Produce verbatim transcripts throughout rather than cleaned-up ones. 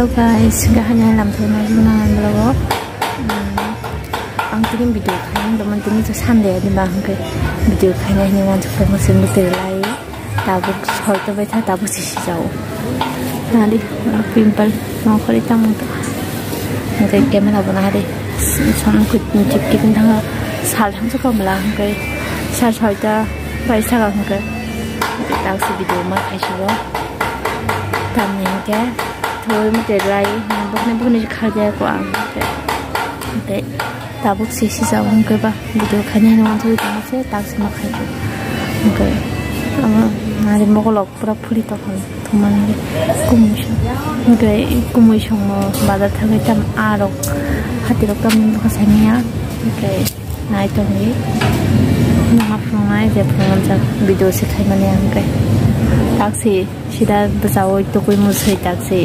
Hello guys, gahani lamthai ma jumna vlog o. Hmm, ang tini video khaina dongmani, tini to Sunday ani ba hwnkhe video khaina hini wansuk tongma se mwtwi lai. Tabuk soi to bai tha, tabuk se sijao. Nadi pimple no khori tamo to. Hwnkhe camera bo nahari. Son kut chip chip thang sal thang se kamla hwnkhe sal soi ta bai saka hwnkhe. Tabuk se video ma khaisio. Tamni hwnkhe. Thoi mate lai, bokni bokni khaja ko ang. Tei tabuk se sijak hwnkhe ba video khaina hino wansugwi tongma se tak se ma khaio. Hwnkhe amo nari mokolok pura phuri tongkha thumani kumui song. Hwnkhe kumui songmo bazar thangwi tam arok hatirok tamni bwkha saimanya. Hwnkhe nai tongwi numa phunuknai je phunukjak video se khaimani hwnkhe tak se. Sida bwsao tukui musui tak se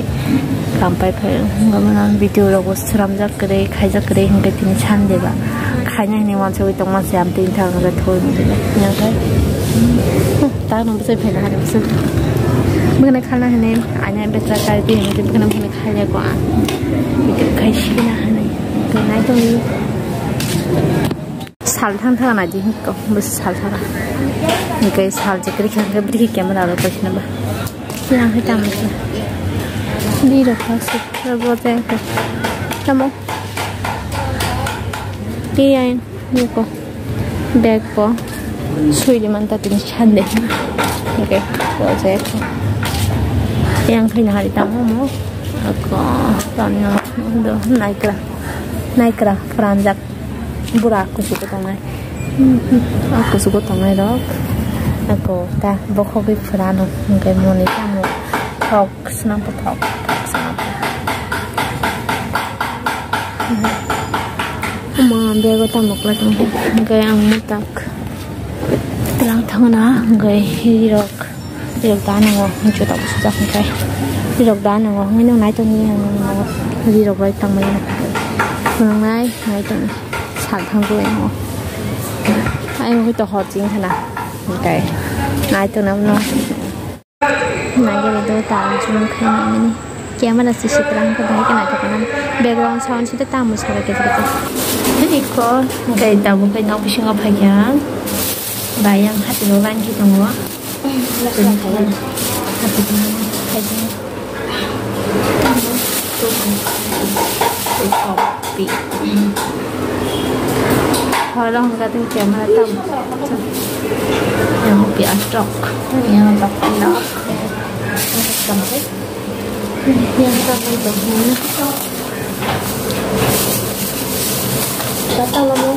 kam pai phai wngmano video rogo sramjak kwrwi khaijak kwrwi hwnkhe tini Sunday ba khaina hini wansugwi tongma se amtwi wngkha ang thoi mujila hwnkhe tak no bwsai phaina hari bwsai bwkhwnai khalna hini aina betra kai di hwnkhe bwkhwnai bwkhwnai khailai ko ang video khai sikina hini nai tongwi. Sal thang thang na di hiko, bus sal thang. Hingke sal je kri khe, hingke bri camera ro paisna ba. Yang hai tam. Di ro khak se, ro bo te ko. Tamo. Di ain, ni ko. Bag ko. Sui di man ta tin chan de. Hingke, bo je ko. Yang hai na hari tamo mo. Ako, tanya, do, naikra. Naikra, pranjak. Bura kusugo tongnai. Ah, kusugo tongnai rok. Ako ta bokhogwi phwrano hwnkhe moni tamo thok swnam thok swnam. Ama bego tamo kla tong hwnkhe ang mutak tlang thangna hwnkhe hirok. Rirok da nango, hwnwi juta bo sujak hwnkhai. Rirok da nango, hwnwi nw nai tongni ang rirok bai tangmani. Phunuknai nai tongni. Sal thang khe nango. Ayang hoi to hor ching khana. Hwnkhai. Nai tongna mano. Nai gari do ta ang chum khai nai mani. Camera si si kwrang khe bahai khe naithok kana. Background sound si tamo sabai khe khe. Hwnwi kho, hwnkhai tabuk khai nok bisingo phai khe ang. Bai ang hati bo line khe tongo. Horo hwnka tei camera tam. Yang pias rok. Yang rok. Yang tam. Kata lamo.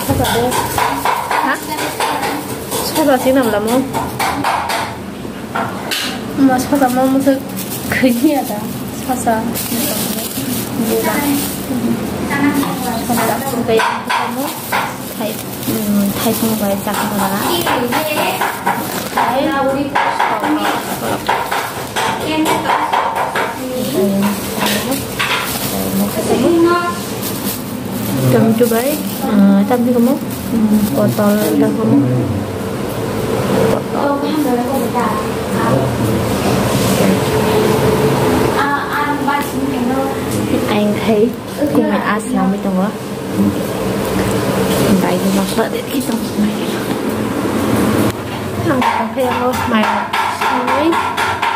Kata deh. Ha? Soda sih nam lamo. Ma soda ma musa khani ada. Sasa. Bura. Soda sugai kamu. Thai, hmm, thai pung bai chak dona. Thai. Tomato bai, ah, tamo kamu, hmm, potol da kamu. Potol. Ayang khai, kumui as nami tongo. Bai masla de ki tong. Ang khai ang mai.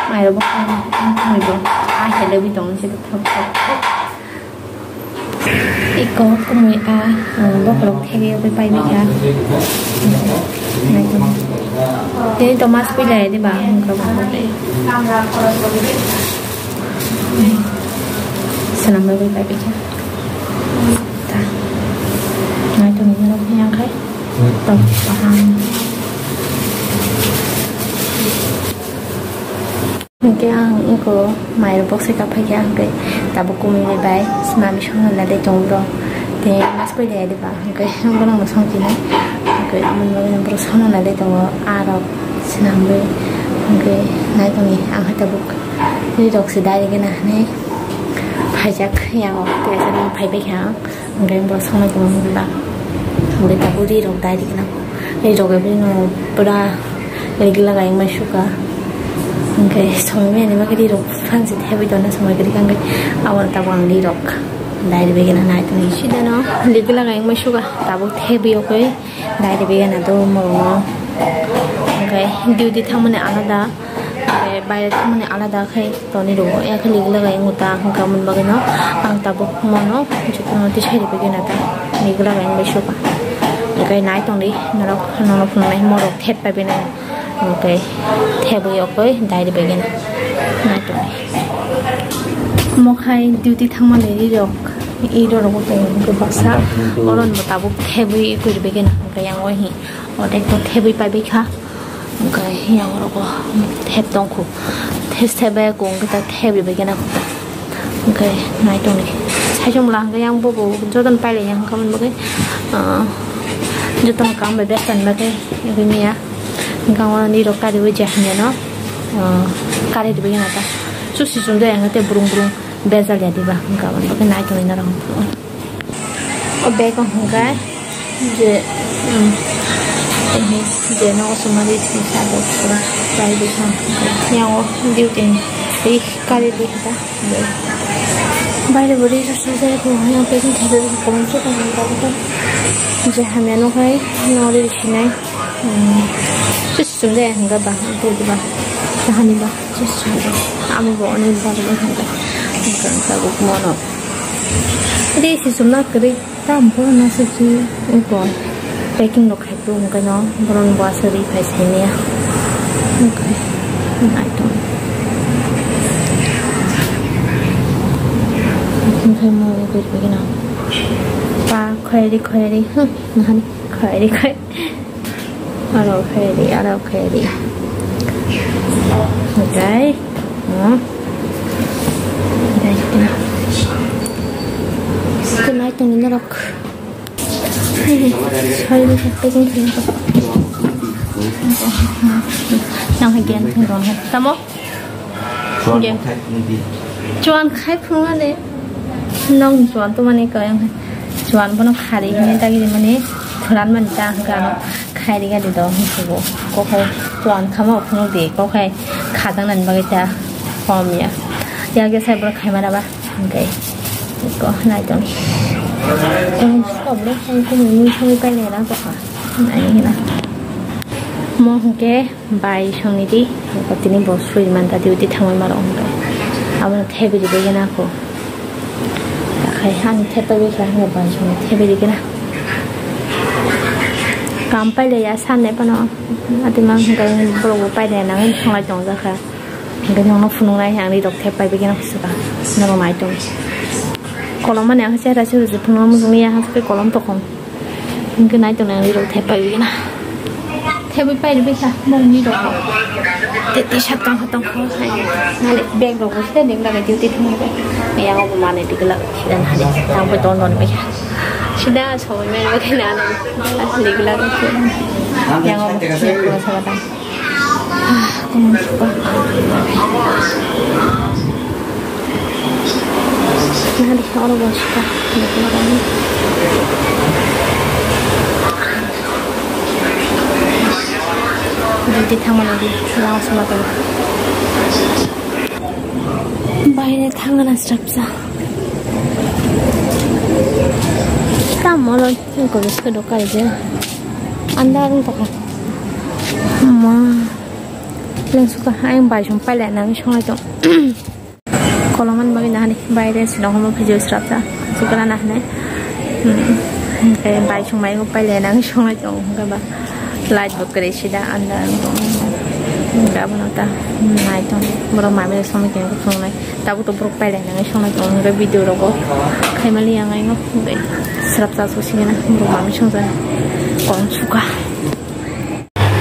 Mai bo khai. Mai bo. Ah, hele bi tong se thok thok. Iko kumui a, ah, bokhorok thegwi pai pai bikha. Tini to mas pui lai diba? Swnam bai pai bikha. Ta. Nai to nini rok yang khai. To paham. Hingke ang iko mai rok bokse kaphai khe hingke tabuk kumui bai swnami songna nai tongo bro. Tei mas pui de diba hingke borok no song chinai hingke amoni bagwi borok songna nai tongo ah rok swnamwi hingke nai tongni ang hai tabuk ri rok se dai gana hinui phaijak yang o tei phai bai kha ang. Hingke bo songna tongma hwnba. Hingke tabuk ri rok dai rikna. Ri rok eboni no pura ri gila gai wngmai suka. Hwnkhe somoi mani bagwi rirok phansi thebwi tongna somoi kwrwi kha, hwnkhe aboni tabuk ang rirok dai rwbaigena nai tongwi. Sidano ligla kha wngmai suga tabuk thebwi okoi dai rwbaigena do morokno. Hwnkhe duty thangmani alada, hwnkhe baire thangmani alada khai tonwi rwo. Yakhe ligla kha wngkha ta hwnkha aboni bagwino ang tabuk mono jotono tisai rwbaigena ta ligla kha wngmai suga. Hwnkhe nai tongdi norok, nono phunuknai morok thep pai bini. Hwnkhe thebwi okoi dai rwbaigena nai tongdi. Omo khai duty thangmani rirok, rirok bo tongo hwnkhe baksa oron bo tabuk thebwi kwrwbaigena hwnkhe yang o hi odek to thebwi paibaikha hwnkhe yang orogo thep tongkhu, thep thebwi kung khe ta thebwi baigena. Hwnkhe nai tongdi. Saichung bwla hwnkhe yang bobo jotono pailaiya hwnkhe aboni bagwi, ah, jotono kaam bai besta ni bagwi wngwi manya. Hwnkhe ang oro nirok kariwi je hamyano, ah, kari rwbaigena ta. Chusi chumjaya hwnkhe tei brung brung bejal ya diba hwnkhe aboni bagwi nai tongdi norok. O bag o hwnkhe je, um, ehe, je nogo chuma ri sini sabo pura chai bwsa hwnkhe yang o duty ni ri kari di ta. Baire bo ri rw swijak bo, yang packing khaijak bo, kwbangma se tongmani tabuk. Je hamya no khai, no ri rw sinai. Hmm. Chwng de hwnga ba, de ba. Kahani ba, chwng de. Amo bo oni ba, ba hwnga. Hwnga tabuk mono. Ri si chumna kwrwi. Tam bono se ki uko packing rok khai tu hwnkhe no boron bo aswk ri phai sai maya. Hwnkhe nai tong. Hwnkhe mo ugui ri gana. Pa khoi ri khoi ri. Hmm, nahani khoi ri khoi. Aro khairi, aro khairi. Dai. No. Dai. Kunai tongni norok. Sorry, packing khaina. Nang hai gen thang dong hai. Tamo? Chuan Ge. Khai phunukdi. Chuan khai phunukmani. Nong chuan tongmani kaya wngkha. Chuan bono khari hwnwi dagi rimani, phuranmani ta hwnkhe ano khairi gadi do hwnsugo. Kokhai chuan khama phunukdi, kokhai khajaknani bagwi ta kom ya. Yagya sai borok khaimani ba hwnkhe. Ko nai tong. Ang sob le ang kumui mui songwi pailai rang tokha. Nai hina. Mo hwnkhe. Bai songni di, tini bo sui man ta duty thangwi maro hwnkhe. Abono thebi ribai gana kho. Takhai ani theto bikha hwnkhe bai songni thebi rigana. Kam pailaiya sanne phano. Ati mang hwnkhe borok bo pailaiya nangwi songlai tongjakha. Hwnkhe nokno phunuknai ang rirok thep pai bigena khusuka. Norok nai tong. Kolom mani ang chera chera phunukma mujungya hwnkhe kolom tokong. Hwnkhe nai tongnai ang rirok thep pai bigena. Thebwi pai rwbaikha mungni rok. Tei tisa tongkha tongkha hai. Nani bag rok bo sida ning lagai duty thangwi bai. Yang bo manwi digla sida nani. Yang bo ton ton bai. Sida soi mai bai nani. Digla bai. Yang bo sida ko saba tang. Ah, kung suka. Nadi oro bo suka. Duty thangmani di, lao sala tong. Baire thangna srapsa. Tamo lo, ko bisko dokai je. Andar tokha. Ma. Leng suka, ayang bai song pailai nang songlai tong. Kolomani bagwi nahani, baire sinong homo video srapsa. Sukra nahani. Hmm. Hwnkhe bai song mai pailai nang songlai tong. Hwnkhe ba light bo kwrwi sida andar tong. Hwnkhe abono ta nai tong. Borok mami rok somoi khe phunuknai. Tabuk to borok pailai nang songlai tong. Hwnkhe video rogo khaimali yang aino. Hwnkhe srapsa so sigena borok mami songja kong suka.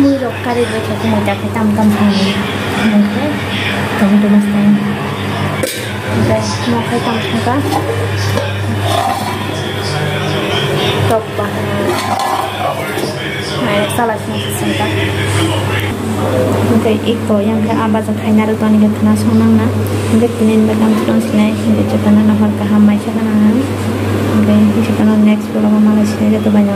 Mui rok kari bai khe mui ta khe tam tam thang ni. Hwnkhe tong tong mas tang. Hwnkhe mo khai tam thang ka. Tok ba. Mai sala sing sing ta. Hwnkhe ik to yang khe aba ja khai na ro toni khe thana song nang na. Hwnkhe tini ni bagwi ang tong sinai. Hwnkhe joto no hor kaham mai sa na. Hwnkhe joto no next vlog o malai sinai joto bai no.